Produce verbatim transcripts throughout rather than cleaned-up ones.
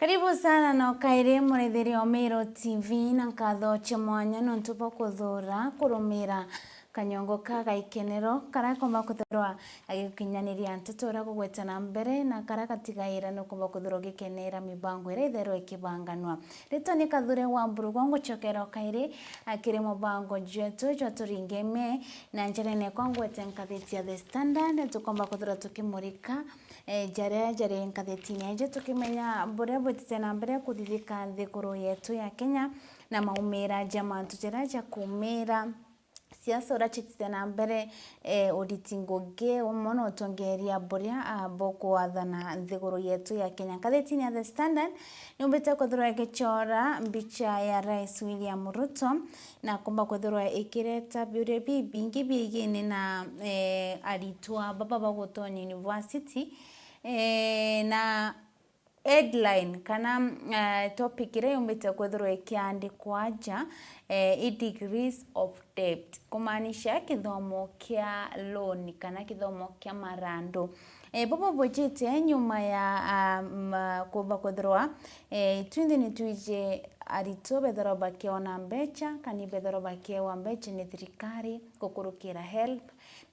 Karibu sana na ukairi murithiri o Meru T V, na nkatho cia mwanya nontu bwa kuthura kurumira kanyongo ka gaikenero karia komba kuthirwa agigukinyaniria nteto uria gugweta na mbere na karia gatigaira nukumba kuthirwa ugikenera mibango iria itherwa ikibanganwa. Ritwa ni Kathure wa Mburugu, ngucokera o kairi akiri mubango jwetu jwa Turingeme, na njarene kwa ngwete ngathiti ya The Standard, tukomba kuthirwa tukimurika eh, jaria jari ngathetine iji, tukimenya buria bwitite na mbere kuthithika nthiguru yetu ya Kenya, na maumira ja mantu jaria jakumira, siasa uria citite na mbere, eh, uriti ngugi, umwe na utongeria buria, ah, bukwathana nthiguru yetu ya Kenya. Ngathetine ya The Standard, niumbite kwithirwa igichora mbicha ya Rais William Ruto, na kumba kwithirwa ikireta biuria bibingi bigiine na, eh, aritwa baba bagutonya university, eh, na headline kana, eh, topic iria yumbite kwithirwa ikiandikwa aja, eh, i degrees of debt, kumaanisha kithomo kia loan kana kithomo kia marandu. Eh, bubu bujite nyuma ya, ah, ma-, kumba kwithirwa, eh, twinthe nitwiji aritwa bethirwa bakiona mbecha, kana bethirwa bakiewa mbecha ni thirikari gukurukira HELB,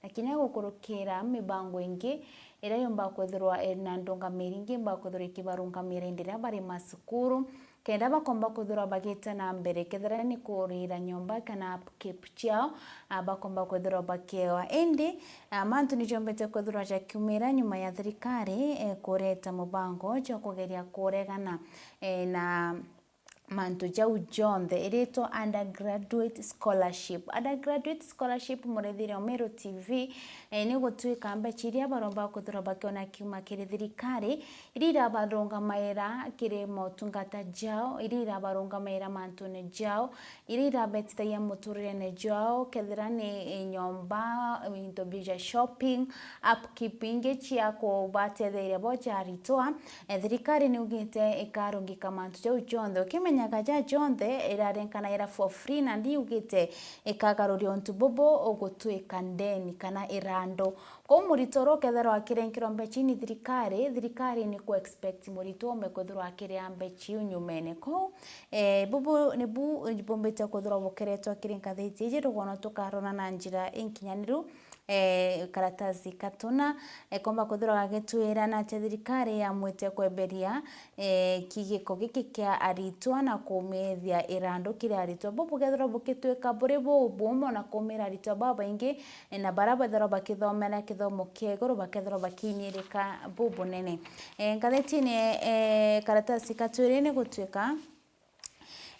na kinya gukurukira mibango ingi iria yumba kwithirwa iri na ndungamiri ingi, yumba kwithirwa ikibarungamira indi riria bari macukuru, kenda bakomba kwithirwa bagita na mbere, kethira ni kurira nyomba kana upkeep ciao, ah, bakomba kwithirwa bakiewa. Indi, ah, mantu nijombete kwithirwa jakiumira nyuma ya thirikari, eh, kureta mubango jwa kugeria kuregana, eh, na mantu jau jonthe, iritwa undergraduate scholarship. Undergraduate scholarship, murithire o Meru T V, eh, ni gutuika mbecha iria baromba kwithirwa bakiona kiuma kiri thirikari, iria irabarungamaira kiri motungata jao, iria irabarungamaira mantune jao, iria irabetithagia muturirene jao, kethira ni, eh, nyomba, into bia shopping, upkeep ingi cia kubatetheria bo ja aritwa, eh, thirikari niugite ikarungika mantu jau jonthe. Ukimenyaga ja jonthe irarenkanaira for free, na ndiugite ikagaruria untu bubu ugutuika ndeni kana irandu. Kou muritwa uria ukethirwa akirenkerwa mbecha ni thirikari, thirikari ni ku expect muritwa umbe kwithirwa akiria mbecha iu nyumene. Kou, eh, bubu nibu bumbite kwithirwa bukeretwa kiri ngathiti iji, rugwano tukarona na njira inkinyaniru, eh, karatasi katuna, eh, komba kwithirwa gagitwira na atia thirikari yamwite kweberia, eh, kigiko giki kia aritwa na kumithia irandu kiri aritwa. Bubu bukethirwa bukitwika buri bubumo na kumira aritwa babaingi, eh, na baria bethirwa bakithomera kithomo kia iguru bakethirwa bakinyirika bubunene. Eh, ngathetine, eh, karatasi katwiri ni gutwika,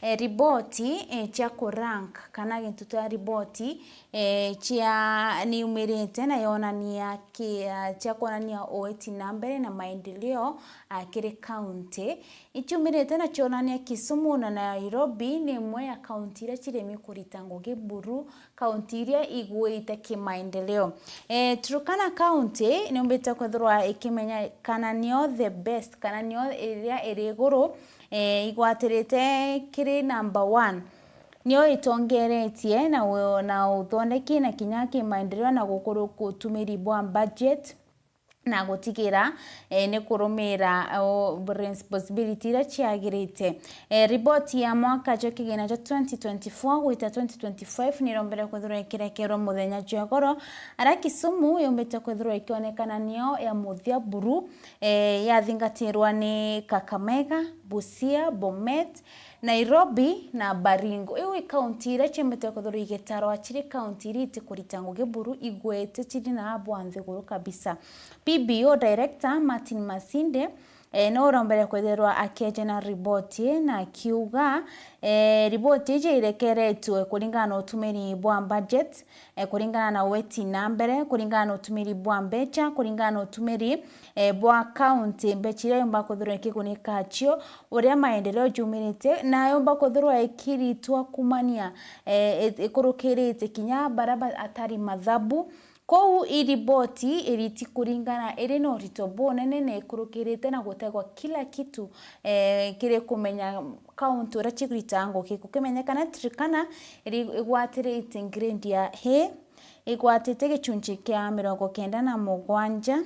eh, riboti, eh, cia kurank kana gintu tia riboti, eh, cia niumirite na yonania ki-, ah, cia kwonania ueti na mbere na maendeleo, ah, kiri kaunti. Ichiumirite na cionania Kisumu na Nairobi ni imwe ya kaunti iria ciremi kurita ngugi buru, kaunti iria igwite kimaendeleo. Eh, Turkana County niumbite kwithirwa ikimenyekana nio the best, kana nio iria iri iguru, eh, igwatirite kiri number one. Nio itongeretie na u-, na uthondeki na kinya kimaendeleo na gukuru-, gutumiri bwa budget na gutigira, eh, ni kurumira, o, responsibility iria ciagirite. Eh, riboti ya mwaka jwa kigina jwa twenty twenty-four gwita twenty twenty-five nirombere kwithirwa ikirekerwa muthenya jwa igoro, aria Kisumu yumbite kwithirwa ikionekana nio ya muthia buru, eh, yathingatirwa ni Kakamega, Busia, Bomet, Nairobi na Baringo. Iu i kaunti iria ciumbite kwithirwa igitarwa ciri kaunti iria itikurita ngugi buru, igwete ciri na bwa nthiguru kabisa. P B O director Martin Masinde, eh, no urombere kwithirwa akieja na riboti ii na akiuga, eh, riboti iji irekeretwe kuringana na utumiri bwa budget, eh, kuringana na weti na mbere, kuringana na utumiri bwa mbecha, kuringana na utumiri, eh, bwa county, mbecha iria yumba kwithirwa ikigunika cio, uria maendeleo jumirite, na yumba kwithirwa ikiritwa kumania, eh, i-, ikurukirite kinya baria ba-, atari mathabu. Kou i riboti iriti kuringana iri na urito bunene na ikurukirite na gutegwa kila kitu, eh, kiri kumenya kaunti uria cikurita ngugi. Gukimenyekana Turkana iri igwatirite grade ya A, igwatite gichunchi kia mirongo kenda na mugwanja,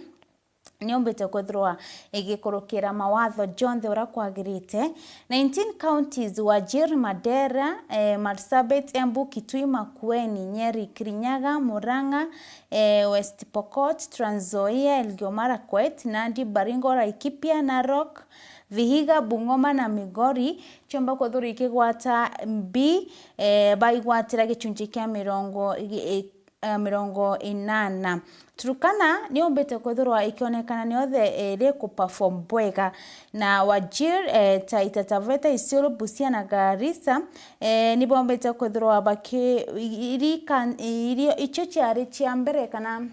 niumbite kwithirwa igikurukira mawatho jonthe uria kwagirite. Nineteen counties, Wajir, Mandera, eh, Marsabit, Embu, Kitui, Makueni, Nyeri, Kirinyaga, Murang'a, eh, West Pokot, Trans Nzoia, Elgeyo Marakwet, Nandi, Baringo, Laikipia, Narok, Vihiga, Bungoma na Migori, ciumba kwithirwa ikigwata mbi, eh, baigwatira gicunji kia mirongo i-, eh, mirongo inana. Turkana niumbite kwithirwa ikionekana niothe iri ku perform bwega, na Wajir, eh, Taita Taveta, Isiolo, Busia na Garissa, eh, nibombite kwithirwa baki-, i-, irikan-, irio, icio ciari cia mbere kana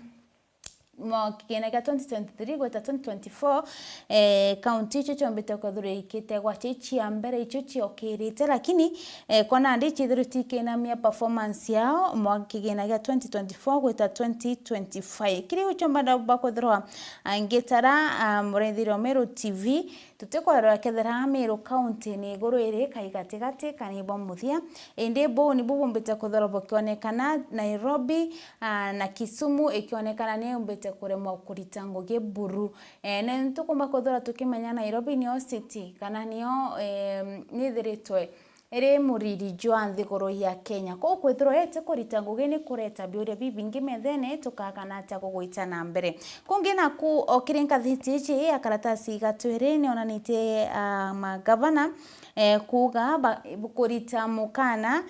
mwa kigina kia twenty twenty-three gwita twenty twenty-four, eh, kaunti icio ciombite kwithirwa ikitegwa ci cia mbere, icio ciokirite, lakini, eh, kwa nandi ciithirwe tikinamia performance yao mwa kigina gia twenty twenty-four gwita twenty twenty-five. Kiri ucio mbada bakwithirwa, ah, ngitara, ah, muraithiri wa Meru T V, tutikwerwa kethira Meru County ni iguru iri kai gatigati kana ibwa muthia, indi buu nibu bumbite kwithirwa bukionekana Nairobi, ah, na Kisumu ikionekana ni yumbite kuremwa kurita ngugi buru. Eh, na nitukumba kwithirwa tukimenya Nairobi niyo city, kana niyo, eh, nithiritwe iri muriri jwa nthiguru ya Kenya. Kou kwithirwa iti kurita ngugi ni kureta biuria bibingi methene, tukakana atia kugwita na mbere? Kungi naku, o kiri ngathiti iji ya karatasi igatwiri nionanitie, ah, magavana, eh, kuuga ba-, kurita mukana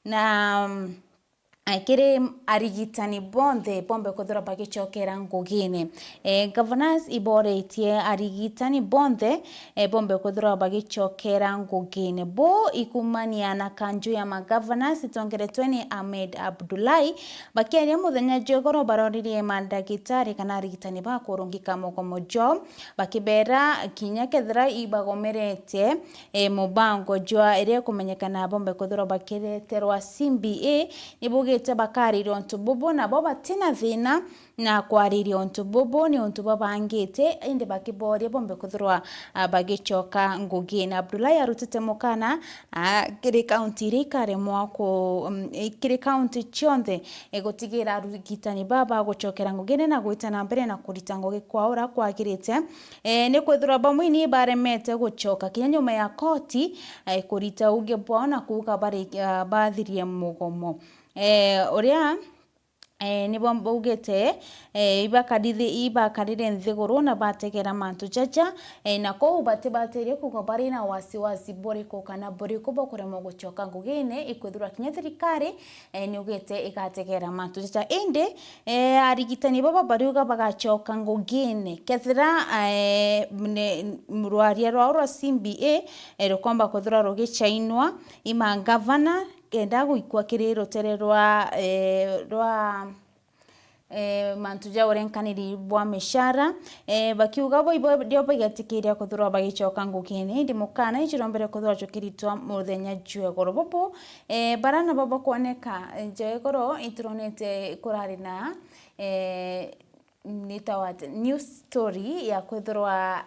na, mm, eh, kiri arigitani bonthe bombe kwithirwa bagicokera ngugine. Eh, governors iboretie arigitani bonthe, eh, bombe kwithirwa bagicokera ngugine. Bo ikumania na kanju ya ma governors itongeretwe ni Ahmed Abdullahi, bakiaria muthenya jwa igoro baroririe mandagitari kana arigitani ba kurungika mugomo jwao, bakibera kinya kethira ibagomerete, e, mubango jwa iria ikumenyekana bombe kwithirwa bakireterwa C B A, nibugite bakariria untu bubu, nabo batina thina na kwariria untu bubu ni untu babangite, indi bakiboria bombe kwithirwa, a, bagicoka ngugine. Abdullahi arutite mukana, a, kiri kaunti iria ikaremwa ku, mm, i-, kiri kaunti cionthe, e, gutigira arigitani baba gucokera ngugine na gwita na mbere na kurita ngugi kwao uria kwagirite. E, ni kwithirwa bamwe ni baremete gucoka kinya nyuma ya koti, e, kurita uge bwao na kuuga bari, a, bathirie mugomo. E, uria, e, nibo baugite, e, ibakarire, ibakarire nthiguru na bategera mantu jaja, e, na kou batibatirie kuuga bari na wasiwasi buriku kana buriku bwa kuremwa gucoka ngugine, ikwithirwa kinya thirikari, e, niugite igategera mantu jaja. Indi, e, arigitani baba bariuga bagacoka ngugine kethira, e, ne-, rwaria rwao rwa C B A, e, rukomba kwithirwa rugicainwa i mangavana, kenda guikua kiri rutere rwa, e, rwa, e, mantu ja urenkaniri bwa mishara, e, bakiuga bo ibo rio baigetikiria kwithirwa bagicoka ngugine, indi mukana ijirombere kwithirwa jukiritwa muthenya jwa igoro. Bubu, e, bara nabo bakwoneka, e, jwa igoro ituronete kurari na, e, nitawa atia, news story ya kwithirwa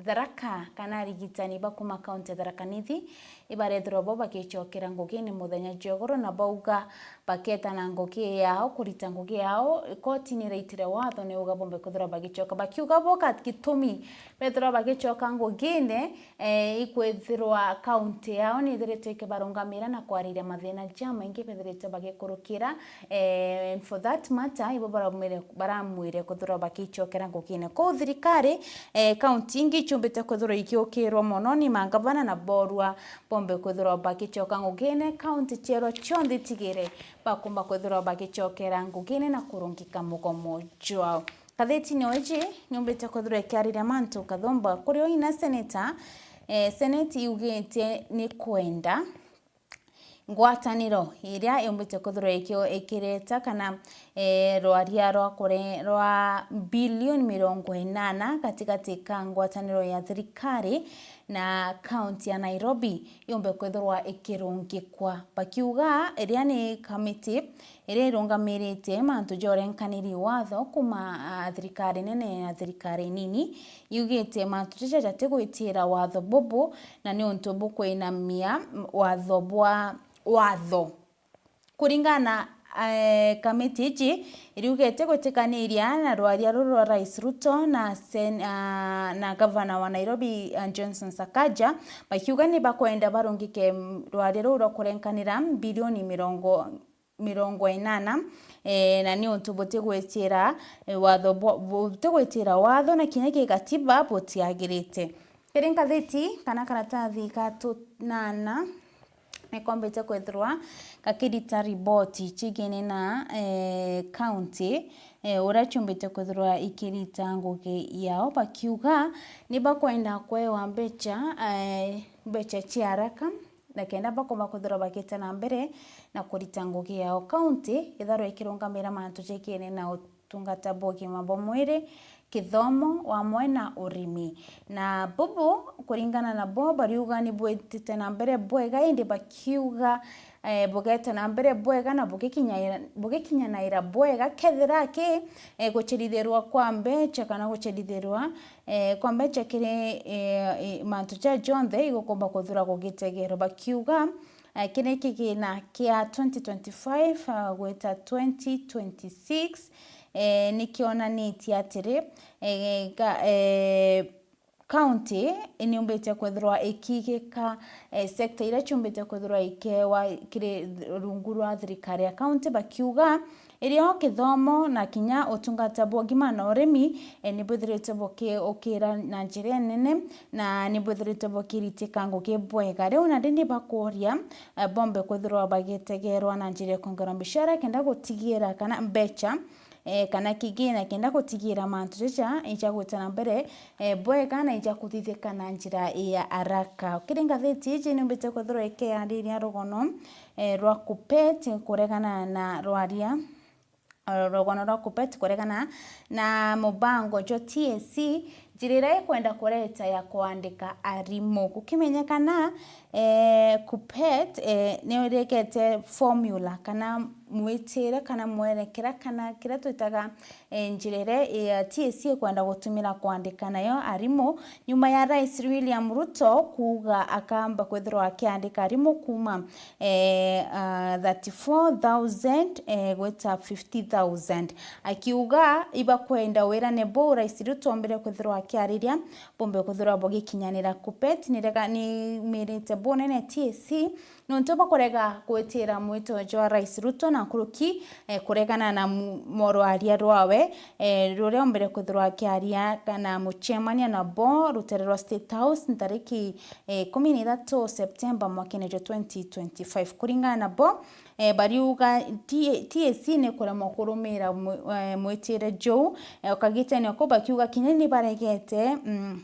Tharaka, kana arigitani ba kuma kaunti ya Tharaka Nithi, ibarethirwa bo bagicokera ngugine muthenya jwa igoro, na bauga baketa na ngugi yao, kurita ngugi yao, koti ni iraitire watho ni uga bombe kwithirwa bagicoka. Bakiuga bo ka gitumi bethirwa bagicoka ngugine, e, ikwithirwa kaunti yao ni ithiritwe ikibarungamira na kwariria mathina jamaingi bethirite bagikurukira, e, and for that matter, ibo baramwire, baramwire kwithirwa bakicokera ngugine. Kou thirikari, e, kaunti ingi ichumbite kwithirwa ikiukirwa mono ni mangavana na borua bombe kwithirwa bakicoka ngugine, kaunti ciero cionthe itigire bakumba kwithirwa bagicokera ngugine na kurungika mugomo jwao. Ngathitini o iji niumbite kwithirwa ikiariria mantu kathumba kuri o ina seneta, e, seneti iugite ni kwenda ngwataniro iria yumbite kwithirwa ikio-, ikireta kana, e, rwaria rwa kure-, rwa bilioni mirongo inana gatigati ka ngwataniro ya thirikari na kaunti ya Nairobi yumbe kwithirwa ikirungikwa. Bakiuga iria ni kamiti iria irungamirite mantu ja urenkaniri watho kuma, a, thirikari nene na thirikari nini, yugite mantu jaja jatigwitira watho bubu, na ni untu bukwinamia watho bwa watho. Kuringana na Eh, kamiti iji iriugite gwitikaniria na rwaria ruru rwa Rais Ruto na sen-, ah, na gavana wa Nairobi, ah, Johnson Sakaja, bakiuga ni bakwenda barungike, mm, rwaria ruru rwa kurenkanira bilioni mirongo, mirongo inana, eh, na ni untu butigwitira, eh, watho bwa, butigwitira watho na kinya kigatiba butiagirite. Kiri ngathiti kana karatathi ga tunana, nikombite kwithirwa gakirita riboti cigiine na, eh, county, eh, uria ciumbite kwithirwa ikirita ngugi yao, bakiuga ni bakwenda kwewa mbecha, eh, mbecha cia haraka, na kenda bakomba kwithirwa bagite na mbere na kurita ngugi yao. County itharwa ikirungamira mantu jigiine na utungata bwa ugima bwa mwiri, kithomo, wamwe na urimi. Na bubu, kuringana na bo, bariuga ni bwitite na mbere bwega, indi bakiuga, eh, bugete na mbere bwega na bugikinya-, bugikinyanaira bwega, kethira ki, eh, gucerithirwa kwa mbecha kana gucerithirwa, eh, kwa mbecha kiri, eh, eh, mantu ja jonthe igukumba kwithirwa gugitegerwa. Bakiuga, eh, kiri kigina kia twenty twenty-five, ah, gwita twenty twenty-six, eh, ni kionanitie atiri, eh, ga-, eh, county niumbite kwithirwa ikigika, eh, sector iria ciumbite kwithirwa ikewa kiri rungu rwa thirikari ya county, bakiuga irio kithomo na kinya utungata bwa ugima na urimi, eh, ni bwithirite bukiukira na njira nene, na ni bwithirite bukiritika ngugi bwega. Riu nandi ni bakuria, eh, bombe kwithirwa bagitegerwa na njira ya kwongerwa mishara kenda gutigira kana mbecha, eh, kana kigina kenda gutigira mantu jaja ija gwita na mbere, eh, bwega na ija kuthithika na njira ya haraka. Kiri ngathiti iji niumbite kwithirwa ikiariria rugono, eh, rwa KUPPET kuregana na rwaria, rugono rwa KUPPET kuregana na mubango jwa T S C, njira iria ikwenda kureta ya kuandika arimu. Gukimenyekana, eh, KUPPET, eh, ni irekete formula kana mwitire kana mwerekera kana kiria twitaga, eh, njira iria ya T S C ikwenda gutumira kuandika nayo arimu, nyuma ya Rais William Ruto kuuga akamba kwithirwa akiandika arimu kuuma, eh, ah, thirty-four thousand, eh, gwita fifty thousand. Akiuga ibakwenda wirane buu Rais Ruto ombire kwithirwa akiariria bumbe kwithirwa bugikinyanira. KUPPET nirega-, niumirite bunene T S C nontu bakurega gwitira mwito jwa Rais Ruto na nkuruki, eh, kuregana na mu-, morwaria rwawe, eh, ruria ombire kwithirwa akiaria na mucemania nabo rutere rwa State House ntariki, eh, ikumi na ithatu Septemba mwakene jwa twenty twenty-five. Kuringana nabo, eh, bariuga T-, T S C ni kuremwa kurumira mwi-, eh, mwitire juu, eh, ukagitania ku bakiuga kinya ni baregete, mm,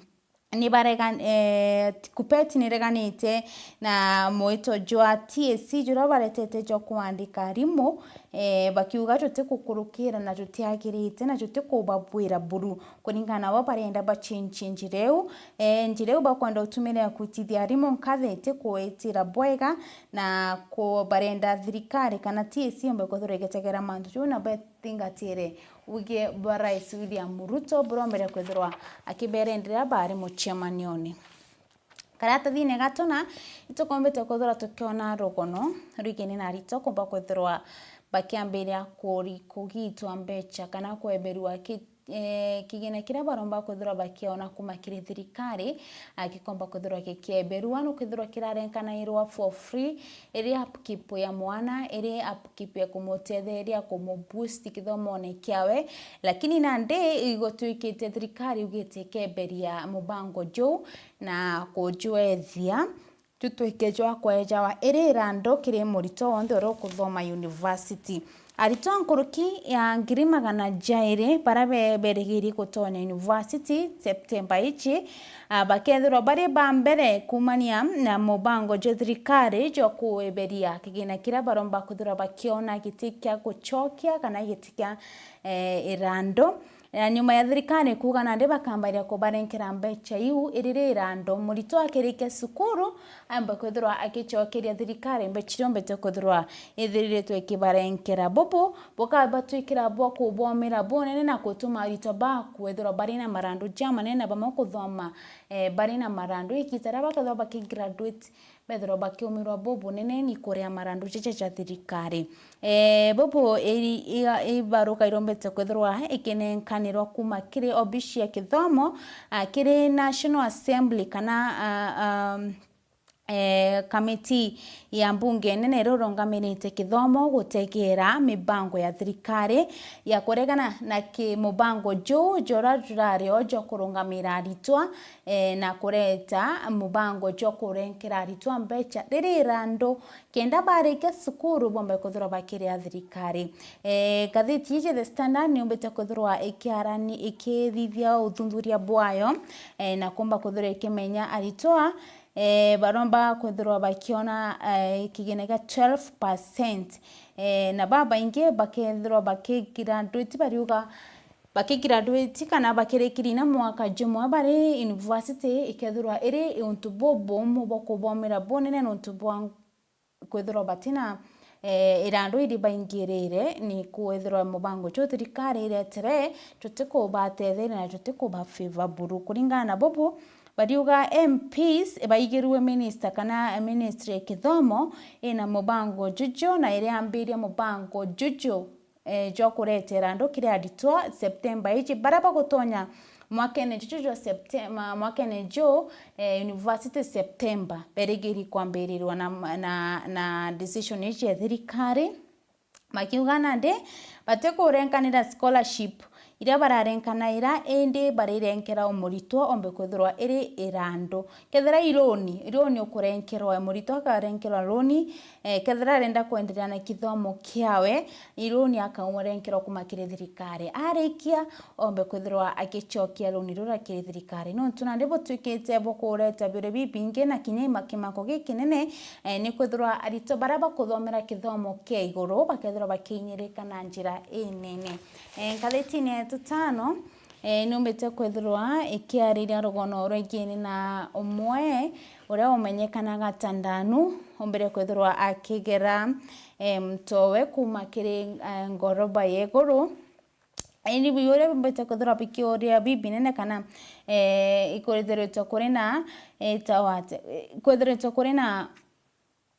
ni barega-, eh, KUPPET nireganite na mwito jwa T S C juria baretete jwa kuandika arimu, eh, bakiuga tutigukurukira na tutiagirite na tutikubabwira buru. Kuringana nabo barenda bachinchie njira iu, eh, njira iu bakwenda utumira ya kwitithia arimu nkathi itikuitira bwega na ku-, barenda thirikari kana T S C yombe kwithirwa igitegera mantu jau na be- thingatire wigie bwa Rais William Ruto burombere kwithirwa akiberendera bari mucemanione. Karatathine gatuna, itukombete kwithirwa tukiona rugono rwigene na arito kumba kwithirwa bakiambiria kuri-, kugitwa mbecha kana kweberua ki-, eh, kigina kiria baromba kwithirwa bakiona kuma kiri thirikari, ah, gikomba kwithirwa gikieberua, no kwithirwa kirarenkanairwa for free, iri upkeep ya mwana, iri upkeep ya kumutetheria, kumu boost kithomone kiawe, lakini nandi igutwikite thirikari igite ikeberia mubango juu na kujwethia. Jutwike jwa kwejawa iri irando kiri murito wonthe uria ukuthoma university. Aritwa nkuruki ya ngiri magana jairi baria be-, berigiri gutonya university Septemba ici, ah, bakethirwa bari ba mbere kumania na mubango jwa thirikari jwa kuiberia kigina kiria baromba kwithirwa bakiona giti kia gucokia kana giti kia, eh, irando. Na nyuma ya thirikari kuuga nandi bakambaria kubarenkera mbecha iu, iriri irando, murito akirike cukuru, aamba kwithirwa akicokeria thirikari mbecha iria ombete kwithirwa ithiriritwe ikibarenkera. Bubu bukabatwikira bwa kubomira bunene na gutuma aritwa baku ethirwa bari na marandu jamanene na bamwe kuthoma, eh, bari na marandu. Igita riria bakethirwa bakigraduate, bethirwa bakiumirwa bubunene ni kuria marandu jaja ja thirikari. Eh, bubu iri-, iga-, ibaruka irombete kwithirwa ikinenkanirwa kuma kiri obici ya kithomo, ah, kiri National Assembly kana, ah, um, eh, kamiti ya mbunge nene iria irungamirite kithomo gutegera mibango ya thirikari ya kuregana na ki mubango juu jura jurari o jwa kurungamira aritwa, eh, na kureta mubango jwa kurenkera aritwa mbecha riri irandu kenda barikia cukuru bombe kwithirwa bakiria thirikari. Eh, ngathiti iji The Standard niumbite kwithirwa ikiarani-, ikithithia uthuthuria bwayo, eh, na kumba kwithirwa ikimenya aritwa, eh, baromba kwithirwa bakiona, eh, kigina gia twelve percent. Eh, na babaingi bakethirwa bakigraduate bariuga, bakigraduate kana bakirikiri na mwaka jumwe bari university, ikethirwa iri untu bubumu bwa kubomera bunene nontu bwa kwithirwa batina, eh, irandu iri baingirire, ni kwithirwa mubango juu thirikari iretere, tutikubatetheria na tutikubafavor buru. Kuringana na bubu, bariuga M Ps baigirue minister kana ministry ya kithomo ina mubango juju na iriambiria mubango juju, eh, jwa kuretera andu kiri aritwa September iji, baria bagutonya mwakene juju jwa September, mwakene juu, eh, university September, berigiri kwambirirwa na, na, na decision iji ya thirikari. Makiuga nandi batikurenkanira scholarship iria bararenkanaira, indi barirenkera o muritwa ombe kwithirwa iri irandu. Kethira i loan, i loan ukurenkerwa, muritwa akarenkerwa loan, eh, kethira arenda kwenderea na kithomo kiawe, i loan akarenkerwa kuma kiri thirikari. Arikia, ombe kwithirwa agicokia loan ruria kiri thirikari. Nontu nandi butwikite bukureta biuria bibingi na kinya ima-, kimako gikinene, eh, ni kwithirwa aritwa baria bakuthomera kithomo kia iguru bakethirwa bakiinyirika na njira inene. Eh, ngathitine ya tutano, eh, niumbite kwithirwa ikiariria rugono rwigini na umwe uria umenyekanaga ta Ndanu, umbire kwithirwa akigera, eh, mtowe kuma kiri, eh, ngoroba ya iguru. Indi biuria biumbite kwithirwa bikiuria bibinene kana, eh, ikwithiritwe kuri na, eh, tawate, eh, kwithiritwe kuri na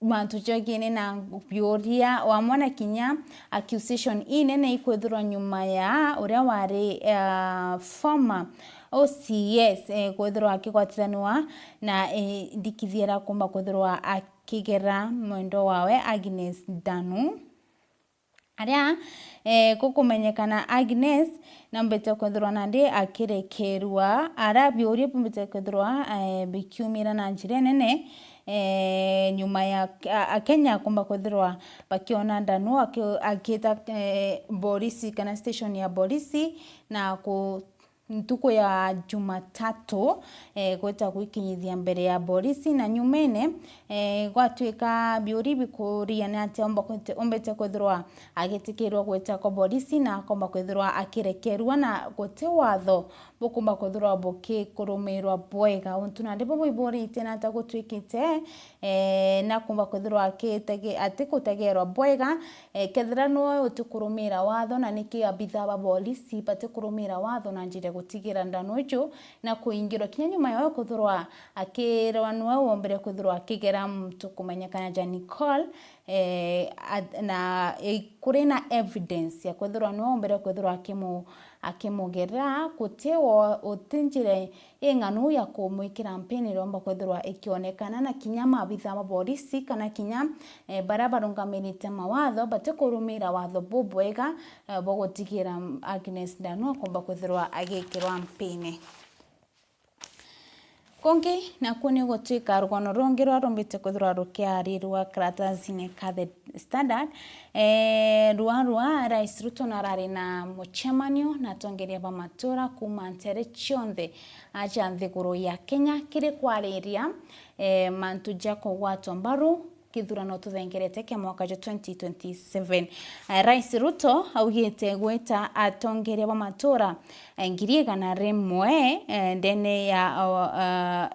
mantu jegini na biuria, wamwe na kinya accusation inene ikwithirwa nyuma ya uria wari, eh, former O C S, eh, kwithirwa akigwatithanua na, eh, ndikithia ria kumba kwithirwa akigera mwendwa wawe Agnes Ndanu. Aria, eh, gukumenyekana Agnes nambite kwithirwa nandi akirekerua, aria biuria biumbite kwithirwa, eh, bikiumira na njira inene, eh, nyuma ya a-, Akenya kumba kwithirwa bakiona Ndanu aki-, akiita, eh, borisi kana station ya borisi na ku-, ntuku ya Jumatatu, eh, gwita gwikinyithia mbere ya borisi, na nyumene, eh, gwatuika biuri bikuria ni atia umba kwite-, umbite kwithirwa agitikirwa gwita kwa borisi na akomba kwithirwa akirekerua na guti watho bukumba kwithirwa bukikurumirwa bwega. Untu nandi bubwiburitie ni atia gutwikite, eh, na kumba kwithirwa akitege-, atikutegerwa bwega, eh, kethira nwe utikurumira watho, na niki abitha ba borisi batikurumira watho na njira ya gutigira Ndanu iju na kuingirwa kinya nyuma yawe kwithirwa akirwa nwe wombire kwithirwa akigera muntu kumenyekana ja Nicole, eh, a-, na, eh, kuri na evidence ya kwithirwa nwe wombire kwithirwa akimu-, akimugera, guti wo-, guti njira ing'anu ya kumwikira mpini iromba kwithirwa ikionekana, na kinya maabitha ma borisi kana kinya, eh, baria barungamirite mawatho batikurumira watho bubwega, eh, bwa gutigira Agnes Ndanu akomba kwithirwa agikirwa mpini. Kungi nakuo ni gutwika rugono rungi ruria rumbite kwithirwa rukiarirua karatasine ka The Standard, eh, rua rwa Rais Ruto narari na mucemanio na atongeria ba matura kuma ntere cionthe aja nthiguru ya Kenya kiri kwariria, eh, mantu ja kugwatwa mbaru kithurano tuthengerete kia mwaka jwa twenty twenty-seven. Eh, Rais Ruto augite gwita atongeria ba matura, eh, ngiri igana rimwe, eh, ndene ya, o,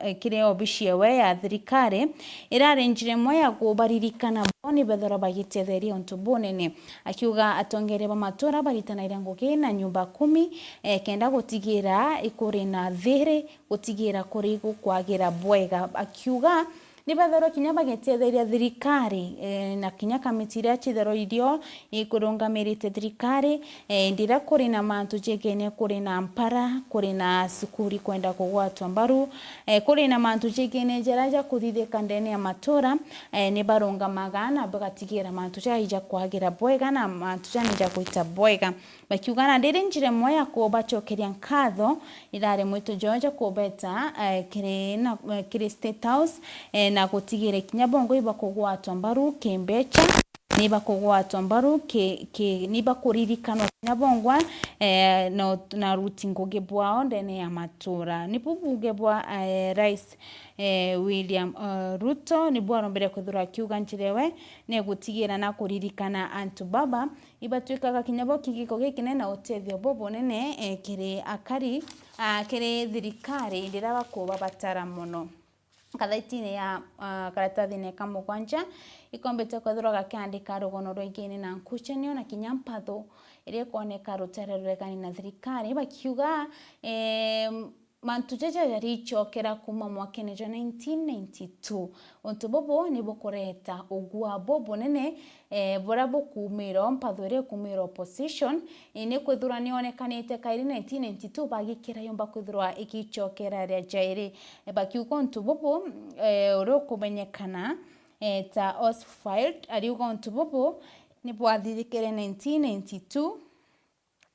eh, kiri obici ewe ya thirikari, irari njira imwe ya kubaririkana bo ni bethirwa bagitetheria untu bunene. Akiuga atongeria ba matura baritanaire ngugi na nyumba kumi, eh, kenda gutigira ikuri na thiri, gutigira kuri gukwagira bwega. Akiuga Ni batharwa kinya bagitetheria thirikari, eh, na kinya kamiti iria citharwa irio ikurungamirite thirikari, eh, indi iria kuri na mantu jegene, kuri na mpara, kuri na cukuri kwenda kugwatwa mbaru, eh, kuri na mantu jegene jaria jakuthithika ndene ya matura, eh, ni barungamaga na bagatigira mantu jai ja kwagira bwega na mantu jani ja gwita bwega. Bakiuga na ndiri njira imwe ya kubacokeria nkatho, irari mwito George kubeta, eh, kiri na, eh, kiri State House, eh, na gutigire kinya bongwa ibakugwatwa mbaru kimbecha, ni bakugwatwa mbaru ki, ki, ni bakuririkanwa kinya bongwa, eh, na, na ruti ngugi bwao ndene ya matura. Ni bubuge bwa, eh, Rais, eh, William, eh, Ruto, ni bwarombere kwithirwa akiuga njira iwe ni gutigira na kuririkana antu baba, ibatwikaga kinya bo kigiko gikinene na utethio bubunene, eh, kiri akari, ah, kiri thirikari, indi riria bakubabatara mono. Ngathitine ya, ah, karatathine ka mugwanja, ikombete kwethirwa gakiandika rugono rwa igini na nkuchanio na kinya mpatho iria ikoneka rutere ruregani na thirikari, bakiuga, em, mantu jaja jarichokera kuuma mwakene jwa nineteen ninety-two. Untu bubu ni bukureta ugua bubunene, eh, buria bukuumira o mpatho iria ikuumira opposition, eh, ni kwithirwa ni onekanite kairi nineteen ninety-two bagikira yumba kwithirwa igichokera ria jairi. Eh, bakiuga untu bubu, eh, uria ukumenyekana, eh, ta Oswald, ariuga untu bubu ni bwathithikire nineteen ninety-two,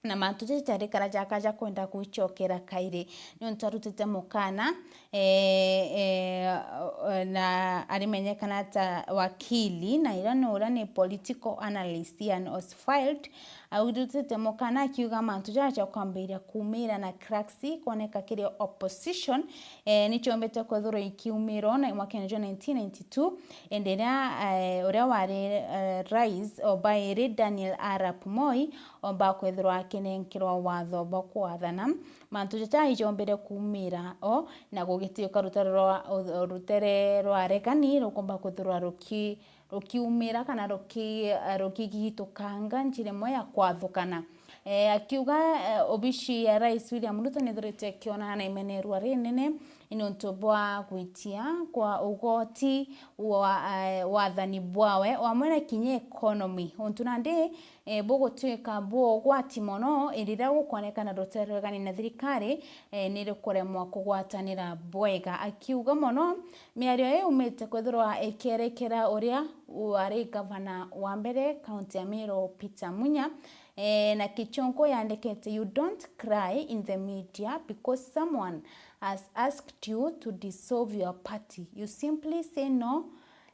na mantu jaja jarikara jaka ja kwenda kwichokera kairi, niuntu arutite mukana, eh, eh, na arimenyekana ta wakili, na ira ni uria ni political analyst, Ian Oswald, arutite mukana akiuga mantu jaja ja kwambiria kuumira na cracks kwoneka kiri opposition, eh, nichombete kwethirwa ikiumira na mwakene jwa nineteen ninety-two, indi riria, eh, uria wari, eh, rais o bairi Daniel Arap Moi, omba kwithirwa akinenkerwa watho bwa kwathana, mantu jaja ijombire kuumira o, na gugituika rutere rwa, rutere rwa aregani rukomba kwithirwa ruki-, rukiumira kana ruki-, rukigitukanga njira imwe ya kwathukana. Eh, akiuga, eh, obici ya Rais William Ruto nithirite ikionana na imenerua rinene, ni untu bwa gwitia kwa ugoti wa, eh, wathani bwawe, o amwe na kinya economy. Untu nandi, eh, bugutwika bwa ugwati mono, iriria gukwonekana rutere ruregani na thirikari, eh, ni rukuremwa kugwatanira bwega. Akiuga mono, miario iu iumite kwithirwa ikierekera uria wari gavana wa mbere kaunti ya Meru, Peter Munya, eh, na Kichunku yandikite, "You don't cry in the media because someone has asked you to dissolve your party. You simply say no,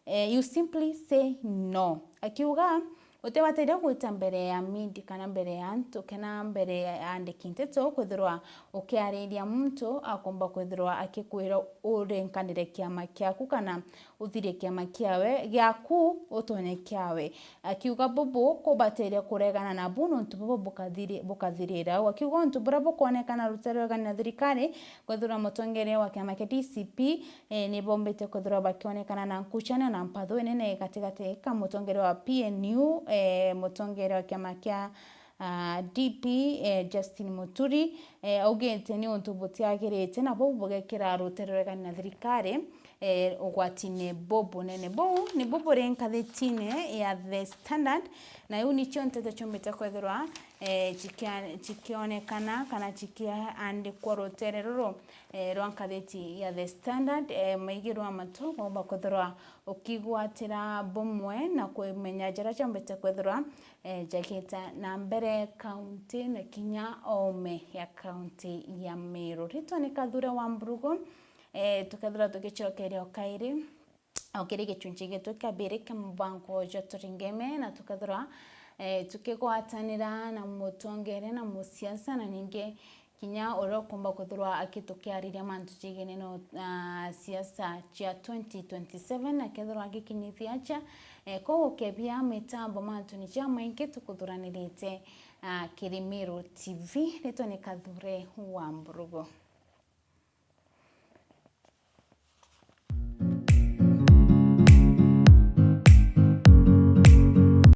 eh, you simply say no." Akiuga, utibataire gwita mbere ya media kana mbere ya antu, kana mbere ya andiki nteto, kwithirwa ukiariria muntu akomba kwithirwa akikwira urenkanire kiama kiaku kana uthirie kiama kiawe, giaku utonye kiawe. Akiuga bubu kubateria kuregana nabu nontu bubu bukathiri-, bukathirira au. Akiuga untu buria bukwonekana rutere ruregani na thirikari, kwethirwa mutongeria wa kiama kia D C P, eh, ni bombite kwethirwa bakionekana na nkuchanio na mpatho inene gatigati ka mutongeria wa P N U, eh, mutongeria wa kiama kia ah, D P, eh, Justin Muturi, eh, augite ni untu butiagirite na buu bugekira rutere ruregani na thirikari, eh, ugwatine bubunene. Buu nibu buri nkathitine ya The Standard, na iu nicio nteto ciumbite kwethirwa, eh, cikia-, cikionekana kana cikiandikwa rutere ruru, eh, rwa nkathiti ya The Standard. Eh, maigirwa matu bomba kwethirwa ukigwatira bumwe na kumenya jaria jombete kwethirwa, eh, jagita na mbere kaunti na kinya oome ya kaunti ya Meru. Ritwa ni Kathure wa Mburugu, eh, tukethirwa tugicokeria o kairi o kiri gichunchi gitu kia mbere kia mubango jwa Turingeme, na tukethirwa, eh, tukigwatanira na mutongeria na musiasa na ningi kinya uria ukumba kwithirwa akitukiariria mantu jigene no, ah, siasa cia twenty twenty-seven, akethirwa agikinyithia acha, eh, kou ukebia mitambo mantu ni jamaingi tukuthuranirite, ah, kiri Meru T V. Ritwa ni Kathure wa Mburugu.